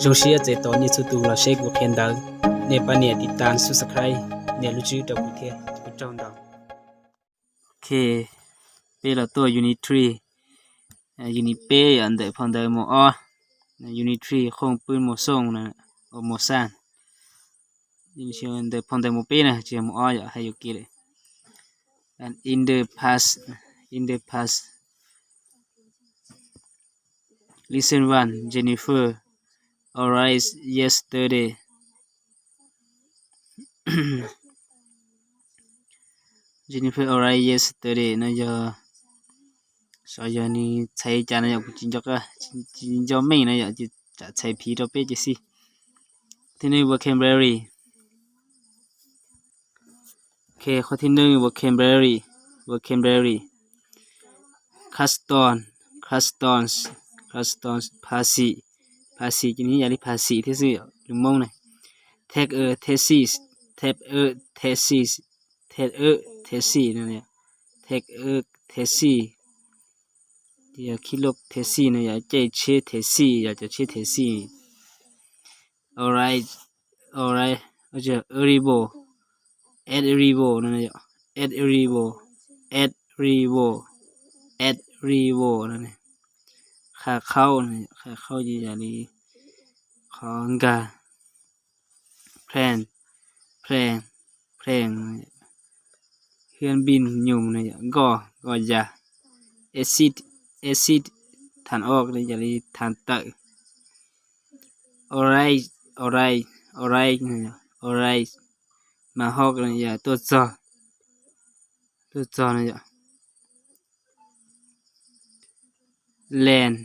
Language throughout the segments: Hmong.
Zoo siab txais tos nej txhua tus los saib kuv qhia ntawv. Nej pab nias tiv tas subscribe, nias lub tswb rau kuv thiab, ua tsaug ntau. Ok, peb los tuaj unit three, unit peb yom, ntawm phau ntawv mus ob, unit three khooj pwb mus xooj, mus xaj. Ntawm phau ntawv mus peb na, tsis yog mus ob yom, hais yuam kev lawm. In the past, in the past. Lesson one, Jennifer arrived yesterday. Jennifer arrived yesterday no yog, xyov yog nws txhais cas no yom, kuv tsis nco, tsis nco meej no yom, ces tsam txhais phiv rau peb ces xij. Thib neej vocabulary. Ok, qhov thib neej vocabulary, vocabulary. Custom, customs, customs, phas xim, phas xim ces nws yam li phas xim thiab xwb, lus Hmoob na. Take a taxi, take a taxi, take a taxi no, take a taxi. Ces yog khib lub taxi no yom, caij tsheb taxi yom, cov tsheb taxi. Arrive, arrive, arrival, arrival no, arrival, arrival, arrival no. Qha qhaub, qha qhaub ces yam li qhov nkag. Plane, plane, plane, human being, nyuj no yom, nkoj, nkoj yas. Exit, exit, thav of no yam li thav tawm. Arrive, arrive, arrive, arrive, mas hoj no yog tuaj txog, tuaj txog no yom. Land,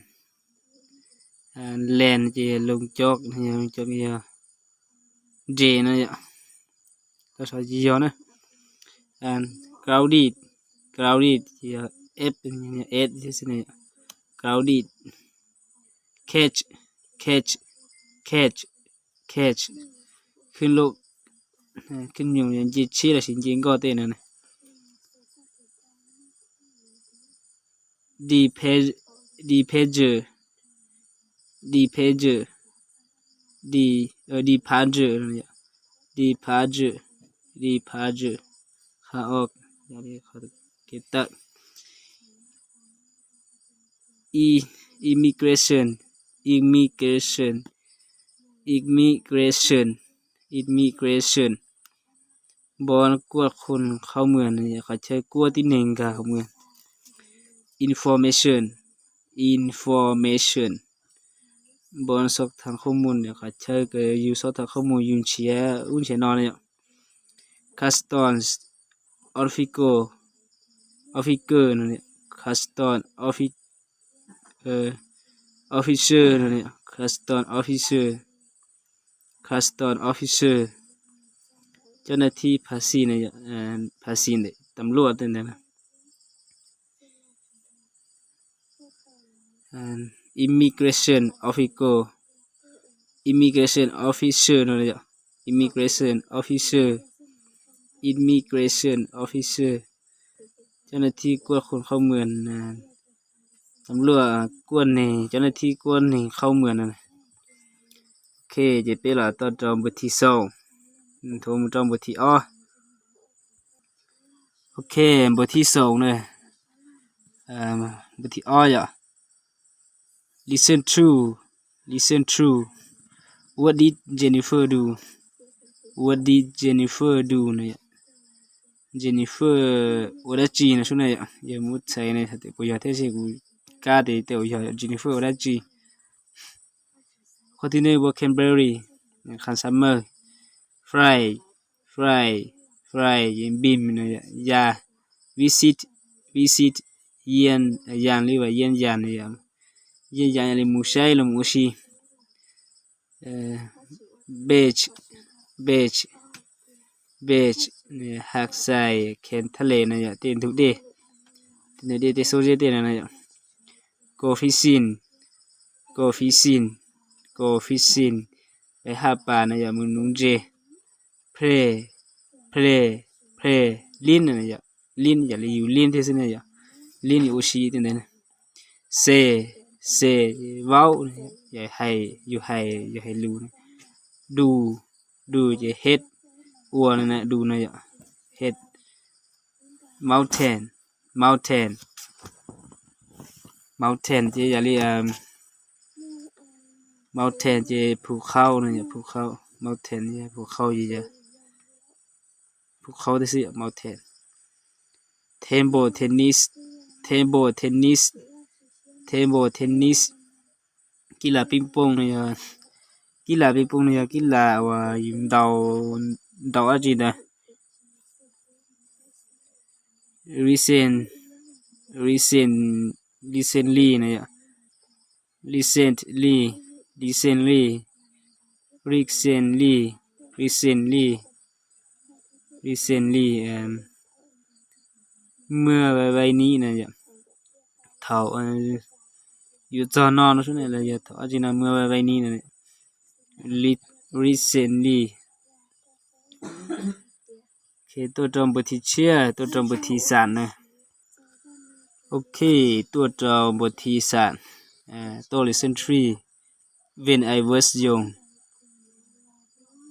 land ces yog loo cov, loo cov yog nres no yom. Tau sav tsis yog na. Crowded, crowded ces yog f, s xwb na yom. Crowded. Catch, catch, catch, catch, khwb lub, khwb nyuj, nce tsheb los sis nce nkoj tej no na. Departure, departure, departure, departure, departure, qha of, kev tawm. Immigration, immigration, immigration, immigration, npoo kuaj khum qhov muag no yog qhov chaw kuaj tib neeg nkag qhov muag. Information, information, npoo xov thaj qhob mus no yog qhov chaw yus xov thaj qhob mus yus nrhiav ub nrhiav no no yom. Customs officer, officer no, customs officer no, customs officer, customs officer, เจ้าหน้าที่ภาษี no, ภาษี ntawm ตำรวจ tej ntawd na. Immigration officer, immigration officer no yom, immigration officer, immigration officer, เจ้าหน้าที่ kuaj khum qhob muag, ตำรวจ kuaj neeg, เจ้าหน้าที่ kuaj neeg qhob muag no. Ok, ces peb los tau rau npawg thib xoom, thaum mus rau npawg thib ob. Ok, npawg thib xoom na, npawg thib ob yom. Listen to, listen to. What did Jennifer do? What did Jennifer do no yom? Jennifer ua dab tsi no sub na yom? Yog muab txhais no tej puas yog thiab, kuv kab tias tej puas yog Jennifer ua dab tsi. Qhov thib neej vocabulary, kham xav mawg. Fly, fly, fly, beam no yom, ya. Visit, visit, yia, ya li vas yia ya no yom. Yia ya li mus saib los mus ua si. Beach, beach, beach, hak xais, khen thaj les no yom, tej ntug dej, tej ntug dej, tej xub zeb tej no no yom. Go fishing, go fishing, go fishing, haj pas no yom, mus nuv ntses. Play, play, play, lin no yom, lin yam li yus lin thiab xwb na yom, lin yus ua si tej ntawd na. Sail, sail, vaub, ces hais, yus hais, yus hais lus. Do, do ces head, ua no na, do no yom, head. Mountain, mountain, mountain ces yam li mountain ces phu khau no yom, phu khau, mountain yog phu khau, yog yog phu khau tab sis yom, mountain. Table tennis, table tennis, table tennis, kib las ping pong no yog, kib las ping pong no yog kib las uas yus ntaus, ntaus dab tsi ntawd. Recent, recent, recently no yom, recently, recently, recently, recently, recently, muaj vai vai ni na yom, thaum yuav txog no no xwb na, los yog thaum dab tsi no muaj vai vai ni na. Recently. Tuaj rau npus thim tshiab, tuaj rau npus thim xam na. Ok, tuaj rau npus thim xam, tuaj lawm century. When I was young,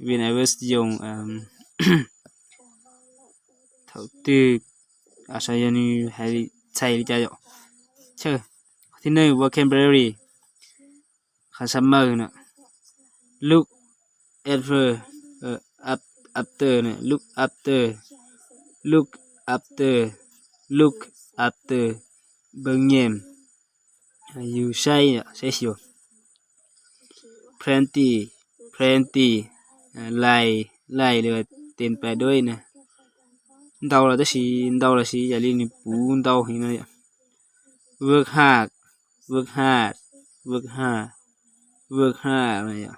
when I was young, thaum twg, sawv yog nws hais txhais li cas yom. Chaw, qhov thib neeg vocabulary, qhov sab mawg na. Look after, after na, look after, look after, look after, npeev nyeem, yus saib, saib xyuas. Plenty, plenty, lais, lais li tias pais duab na. Ntau los tab sis, ntau los sis yam li nws puv ntau heev no yom. Work hard, work hard, work hard, work hard no yom,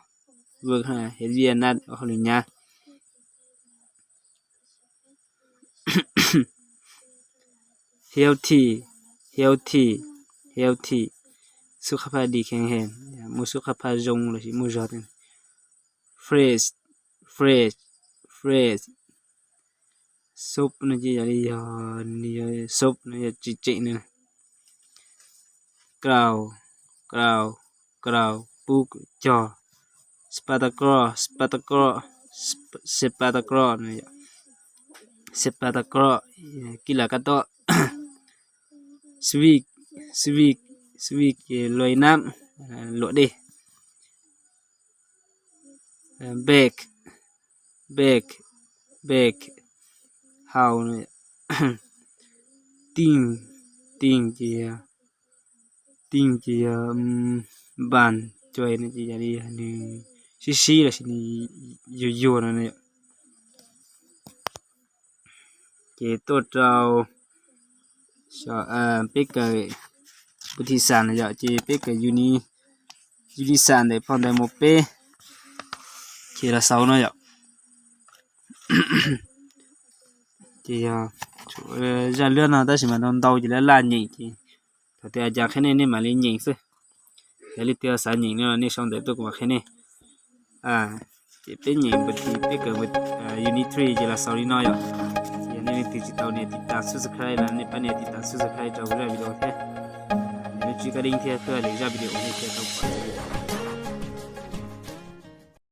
work hard, hev viaj nab hauj lwm nyab. Healthy, healthy, healthy, xub qab phaj dim kheev heev, muaj xub qab phaj zoo los sis muaj zog. Fresh, fresh, fresh, soap no ces yog li yog, soap no yog tsis tseem no. Crow, crow, crow, pub cog. Spectacle, spectacle, spectacle no, spectacle, kib las kab tob. Sweet, sweet, sweet ces luam nab, luam dej. Bake, bake, bake, hau. Thin, thin ces, thin ces yog npas cua no ces yog li nws sib sib los sis nws yuag yuag no. Ces tuaj rau peb kawm npus thim xam no yom, ces peb kawm uni, uni xam ntawm phau ntawv mus peb, ces los xaus no yom. Ces yog zaj lab no tab sis mas ntau ntau ces laj laj nyeem ces thaum twg cas qhia nej nej mam li nyeem xwb. Yog leej twg xav nyeem no nej sau ntawv tuaj kuv mam qhia nej. Ces peb nyeem npus thim, peb kawm unit three ces los xaus li no yom. Yog nej leej twg tsis tau nias tiv tas subscribe los nej pab nias tiv tas subscribe rau kuv zaj video thiab, nias lub tswb kab dib thiab thiaj li zaj video nej thiaj tau pom.